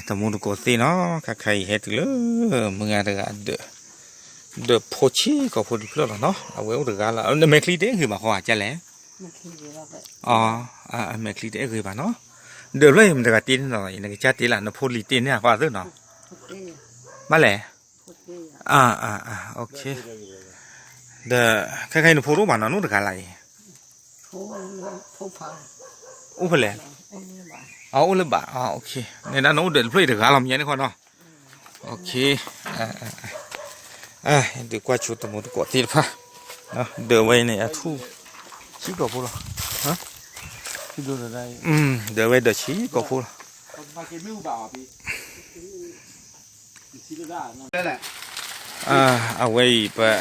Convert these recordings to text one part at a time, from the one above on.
တမူတကိးသ့ၣ်နီၤ ခါခါအံၤဟဲတုၤလၢ မုၢ်ဂၤတဂၤဒၢး, ဒၢးဖိဆံးကိာ်ဖိတဖျၢၣ်လီၤနီၤ အဝဲအိၣ်တဂၤလီၤ နမဲာ်ချံတအဲၣ်ဂ့ၤဘၣ်ဃီဧါ ကလဲၣ်, အမဲာ်ချံတအဲၣ်ဂ့ၤဘၣ်နီၤ, ဒၢးဖျၢၣ်အံၤမတၤတဂၤတ့န့ၢ်နီၤ နကစၢ်တ့လၢ နဖိလံၤတ့န့ၢ်အပှၤသ့ၣ်နီၤ, ဘၣ်လဲၣ်, အၢ, ဒီး ခဲခဲအံၤနဖိတအိၣ်ဘၣ်နီၤ နအိၣ်တဂၤလၢ်အံၤ အိၣ်ဖဲလဲၣ်, အိၣ်လၢဘၣ်, န့ၣ်ဒၣ်နအိၣ်ဒၢးတဖျၢၣ်အံၤတဂၤလီၤ မ့ၢ်ညါန့ၣ်ခီနီၤ, ဒုးကွၢ်ဆိတမူတကိးသ့ၣ်တဖၣ်, ဒၢးဝဲအံၤန့ၣ် အထူၣ် ဆံးကိာ်ဖိလီၤ, ဒၢးဝဲဒၢးဆံးကိာ်ဖိလီၤ. အဝဲအံၤပ ဟဲ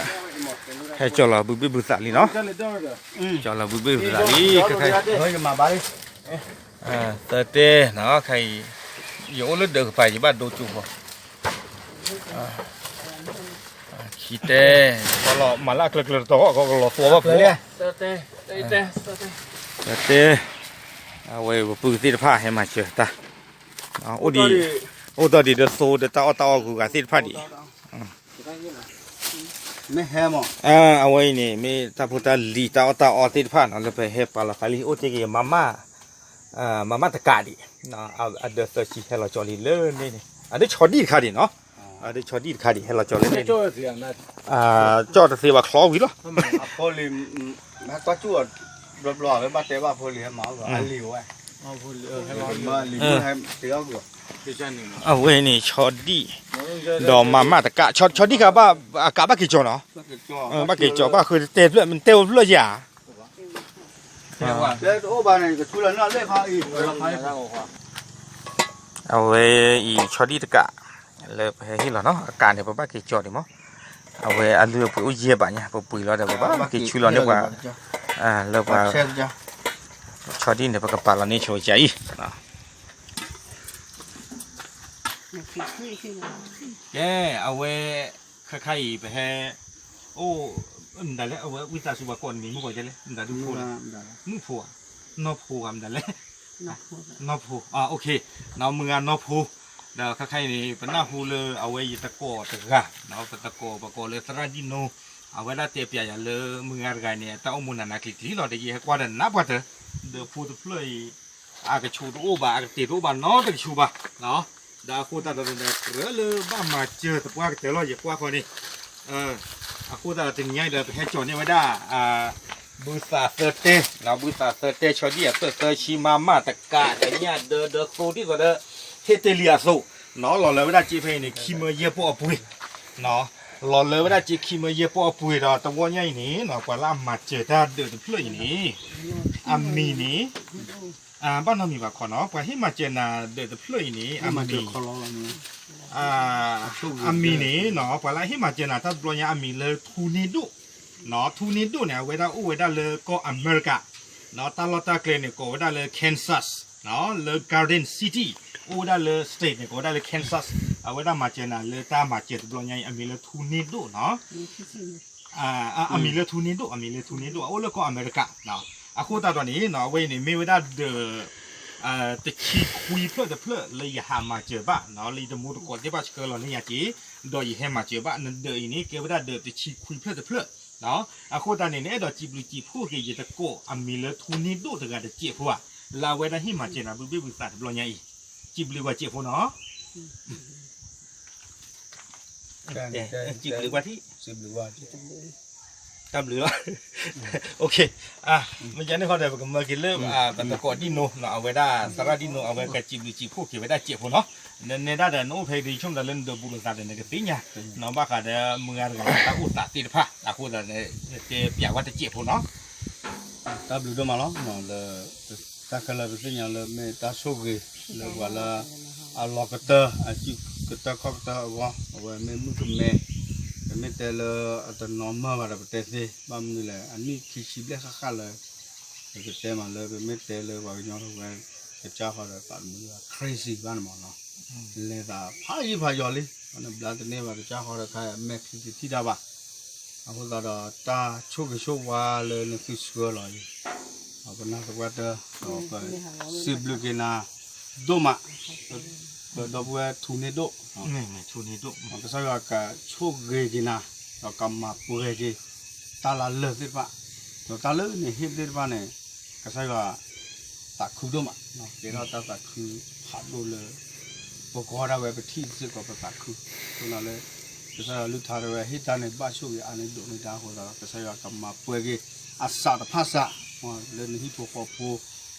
ကၠီလီၤဘုဘ့ၣ်ဘုသးလံနီၤ, ကၠီလီၤဘုဘ့ၣ်ဘုသးလံ ခဲခါအံၤ, သၢတဲနီၤ ခဲအံၤ, ယအိၣ်လၢဒၢးကပၤ ယဘၣ်ဒိကၠိဖိ, ခံတဲ, မၤလၢအကျၢၤကျၢၤတတီၤ ကလီၤသွီဘၣ်ဖိ, သၢတဲ, အဝဲပပုၢ်သ့ၣ်တဖၣ်ဟဲမၤစၢၤတၢ် အိၣ်ဒံး, အိၣ်ဒီးဒ်သိးဒီးတၢ်အီၣ်တၢ်အီဂုၤဂၤသ့ၣ်တဖၣ်ဒံး, အဝဲအံၤန့ၣ် မ့ၢ်တၢ်ဖိတၢ်လံၤတၢ်အီၣ်တၢ်အီသ့ၣ်တဖၣ်နီၤ လၢပဟဲပာ်လီၤဃာ်လံ အိၣ်တ့ၢ်က့ၤမၤမၢ်, မၤမၢ်တကးဒံး, အဒၢးသၢဆံဟဲလီၤကၠီလံလၢန့ၣ်န့ၣ် အဒၢးဆီဒံၣ်တခါဒံးနီၤ, အဒၢးဆီဒံၣ်တခါဒံး ဟဲလီၤကၠီလၢန့ၣ်န့ၣ်, ကၠီတသ့ဘၣ်ချီဝံၤလီၤ အဝဲန့ၣ်ဆီဒံၣ်, ဒီးမၤမၢ်တကး, ဆီဒံၣ်ခါဘၣ်အကးဘၣ်က့ၤကၠီနီၤ, ဘၣ်က့ၤကၠီဘၣ်ဃုတဲဖျၢၣ် တဲဝဲဖျၢၣ်ဧါ, အဝဲအံၤဆီဒံၣ်တကး, လၢပဟဲဟ့ၣ်လီၤနီၤ အကးန့ၣ် ပဘၣ်က့ၤကၠီဒံးမး, အဝဲအလုၢ်အပှ့ၤအိၣ်ယဲၢ်ဘးညါ ပပှ့ၤလီၤဒီး ပဘၣ်က့ၤဆူလီၤန့ၢ်ပှၤ, လၢပှၤ ဆီဒံၣ်န့ၣ် ပကပာ်လီၤန့ၢ်ဆိကါအံၤ, ကဲ, အဝဲ, ခဲခါအံၤ ပဟဲ, အိၣ်, မတၤလဲၣ် အဝဲဝံသးစူၤပှၤကိးနမံၤမုၣ်ကီးလဲၣ် မတၤဒုဖိလဲၣ်, မုၣ်ဖိဧါ, နီၢ်ဖိဧါ မတၤလဲၣ်, နီၢ်ဖိ, မုၢ်ဂၤနီၢ်ဖိ, ဒီးခဲခါအံၤန့ၣ် ပနၢ်ဟူလၢအဝဲယတကိးတဂၤ, ပတကိးပကိးလၢသရၣ်ဒံၣ်နိ, အဝဲဒၣ်တဲပျးယၤလၢမုၢ်ဂၤတဂၤန့ၣ် အတၢ်အိၣ်မူနးနးကျံၤကျံၤလီၤ ဒီးယဟဲကွၢ်ဒီးနးပှၤတၢၢ်, ဒီးဖိတဖျၢၣ်အံၤ အကဆူးတအိၣ်ဘၣ် အကတ့ၤတအိၣ်ဘၣ်နီတကဆူးဘၣ်, ဒီးအဃိသတးဒီး ကြၢးလၢဘၣ်မၤစၢၤသပှၢ်ကတၢၢ်လီၤ ယကွၢ်ဃီန့ၣ်, အဃိသတးဒီးတနံၤညါအံၤဒီး ပဟဲကၠီၤန့ၢ်ဝဲဒၣ် ဘုသးသၢတဲ, ဘုသးသၢတဲ ဆီဒံၣ်အဖျၢၣ်သၢဆံ မၤမၢ်တကး တညၣ်ဒၢဒၢသိဒ်သိးဒီး ဟ့ၣ်တ့ၢ်လံအသိး, လီၤလၢဝဲဒၣ်စ့ဖဲအံၤန့ၣ် ခံမၢယဲၢ်ပီၣ်အပှ့ၤ, လီၤလၢဝဲဒၣ်စ့ခံမၢယဲၢ်ပီၣ်အပှ့ၤဒီး တဝီညါအံၤန့ၣ် ပှၤလၢအမၤစၢၤတၢ်ဒၢးတဖျၢၣ်အံၤန့ၣ် အမံၤန့ၣ် ဘၣ်နီတမံၤဘၣ်ခီနီၤ ပှၤဟ့ၣ်မၤစၢၤနၤဒၢးတဖျၢၣ်အံၤန့ၣ် အမံၤ, အမံၤန့ၣ်နီၤ ပှၤလၢအဟ့ၣ်မၤစၢၤနၤတၢ်တဘျီညါအမံၤလၢ ထူနံဒိၣ်, ထူနံဒိၣ်န့ၣ် အဝဲဒၣ်အိၣ်ဝဲဒၣ်လၢကီၢ်အမဲရကၤ, တၢ်လီၢ်တၢ်ကျဲန့ၣ် ကိးဝဲဒၣ်လၢ Kansas, လၢ Garden City, အိၣ်ဝဲဒၣ်လၢ state န့ၣ် ကိးဝဲဒၣ်လၢ Kansas, အဝဲဒၣ်မၤစၢၤနၤလၢတၢ်မၤစၢၤတဘျီညါအံၤ အမံၤလၢထူနံဒိၣ်နီၤ အမံၤလၢထူနံဒိၣ်, အမံၤလၢထူနံဒိၣ်, အအိၣ်လၢကီၢ်အမဲရကၤ, အဃိသတးဒီးန့ၣ် အဝဲအံၤန့ၣ် မ့ၢ်ဝဲဒၣ်ဒၢး တဆံခွံဖျၢၣ်တဖျၢၣ်လၢယဟးမၤစၢၤဘၣ်, လၢယတမူတကိးသ့ၣ်တဖၣ်ဆှၢလီၤန့ၢ်ယၤက့ၤ, ဒီးယဟဲမၤစၢၤဘၣ်, နဒၢးအံၤန့ၣ် ကဲဝဲဒၣ်ဒၢးတဆံခွံဖျၢၣ်တဖျၢၣ်, အဃိသတးန့ၣ် နအဲၣ်ဒိးစံးဘျုးစံးဖှိၣ်က့ၤယတကိးအမံၤလၢထူနံဒိၣ်တဂၤတစဲးဖိဧါ, လၢအဝဲဒၣ်ဟ့ၣ်မၤစၢၤနၤဘုဘ့ၣ်ဘုသးတဘျီညါအံၤ, စံးဘျုးကွၢ်စဲးဖိနီၤ စံးဘျုးကွၢ်ထံၣ်, တၢ်ဘျုးလီၤ, မ့ၢ်ကဲန့ၣ်ဃီဒီး ပကမၢက့ၤလၢ ပတကိးဒံၣ်နိ အဝဲဒၣ်သရၣ်ဒံၣ်နိ အဝဲကစံးဘျုးစံးဖှိၣ်က့ၤဝဲဒၣ်စဲးဖိနီၤ, နနဲဒၣ်ဒီးနအိၣ်ဖဲဒ်ဆိကမိၣ်တၢ်လၢနဒိးဘူးလိာ်သးဒီးနကသ့ၣ်ညါ, ဘၣ်ဃးဒီးမုၢ်ဂၤတဂၤတၢ်အိၣ်သးသ့ၣ်တဖၣ် အဃိသတးန့ၣ် တဲပျးဝဲတစဲးဖိနီၤ တၢ်ဘျုးဒိၣ်မးလီၤ, လၢ တၢ်ခဲလၢာ်ပသ့ၣ်ညါလၢမ့ၢ်တၢ်ဆိၣ်ဂ့ၤ လၢပှၤလၢ အလီၤကတၢၢ် အစုကတၢၢ်ခီၣ်ကတၢၢ်အဂီၢ် အဝဲမ့ၢ်မုၣ်ကမဲ, ပမ့ၢ်တဲလၢအတနီၤမၢဘၣ်ဒီးပတဲသ့, ဘၣ်မနုၤလဲၣ် အနံၣ်ခံဆံဘျဲၣ်ဃၣ်ဃၣ်လၢ ပကတဲမးလၢပမ့ၢ်တဲလၢပှၤကညီထီၣ်ဝဲ ကစၢ်ဃီဒီးပာ်တမုာ် crazy ဘၣ်န့ၣ်မးနီၤ, လဲၤသးဖးယံာ်ဖးယီၤလံ, နဘျါတန့ၢ်ဘၣ်ကစၢ်ဃီဒီးခါ အမဲာ်ချံတထံၣ်တၢ်ဘၣ် အဃိသတးဒီး တၢ်ဆိၣ်ဂ့ၤဆိၣ်ဝါလၢနသုဆှၢလီၤအံၤ, ပနၢ်သပှၢ်တၢၢ် ဒီးပစံးဘျုးက့ၤနၤဒိၣ်မး, ပ ဒီပုၢ်ဝဲၢ်ထူန့ၢ်ဒိၣ်, ကစၢ်ယွၤကဆိၣ်ဂ့ၤက့ၤနၤ, ဒီးကမၤပှဲၤက့ၤ တၢ်လၢလၢၢ်သ့ၣ်တဖၣ်, ဒီးတၢ်လၢနဟ့ၣ်သ့ၣ်တဖၣ်န့ၣ်, ကစၢ်ယွၤသးခုဒိၣ်မး, ကဲထီၣ်တၢ်သးခုဖးဒိၣ်လၢ ပဂီၢ်ဒၣ်ဝဲပထံၣ်စ့ၢ်ကီးပသးခု, အဃိလၢ ကစၢ်ယွၤလုၢ်ထါဒၣ်ဝဲဟ့ၣ်တၢ်န့ၣ်ဘၣ်ဆိၣ်ဂ့ၤအါန့ၢ်ဒိၣ်န့ၢ်တၢ်အဃိသတးဒီး ကစၢ်ယွၤကမၤပှဲၤက့ၤ အစးတဖၣ်စး လၢနဟံၣ်ဖိဃီဖိ,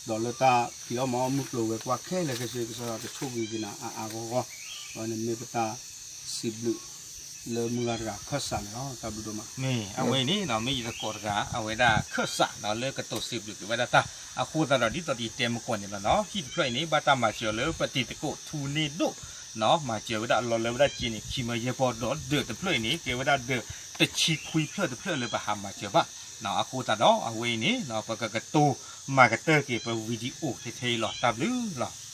ဒီးလၢတၢ်ဖံးအီၣ်မၤအီၣ်မုၢ်ကျိၤဝဲၤကွာ်ခဲလၢာ်ခဲဆ့ ကစၢ်ယွၤကဆိၣ်ဂ့ၤက့ၤနၤအါအါဂီၢ်ဂီၢ်, ဒီးနမ့ၢ်ပတၢ်စံးဘျုး လၢမုၢ်ဂၤတဂၤခၢၣ်စးန့ၣ်လီၤ. တၢ်ဘျုးဒိၣ်မး. မ့ၢ်အဝဲအံၤန့ၣ် မ့ၢ်ယသကိးတဂၤ အဝဲဒၣ်ခၢၣ်စး လၢကတိၤစံးဘျုးက့ၤဝဲဒၣ်တၢ်အဃိသတးဒီး ဒ်သိးယတဲမုၢ်ကီၢ်န့ၣ်လီၤနီၤ, ဟံၣ်တဖျၢၣ်အံၤန့ၣ် ဘၣ်တၢ်မၤစၢၤလၢပတံၤသကိးထူန့ၢ်ဒိၣ် မၤစၢၤဝဲဒၣ်အလီၢ်လၢဝဲဒၣ်စ့န့ၣ် ခံမၢယဲၢ်ပီၢ် ဒီးဒၢးတဖျၢၣ်အံၤန့ၣ် ကဲဝဲဒၣ်ဒၢးတဆံခွံဖျၢၣ်တဖျၢၣ်လၢပဟးမၤစၢၤဘၣ်. အဃိသတးဒီး အဝဲအံၤန့ၣ် ပကကတိၤမၤကတၢၢ်က့ၤပ video ထဲထဲအံၤလီၤ. တၢ်ဘျုးလီၤ.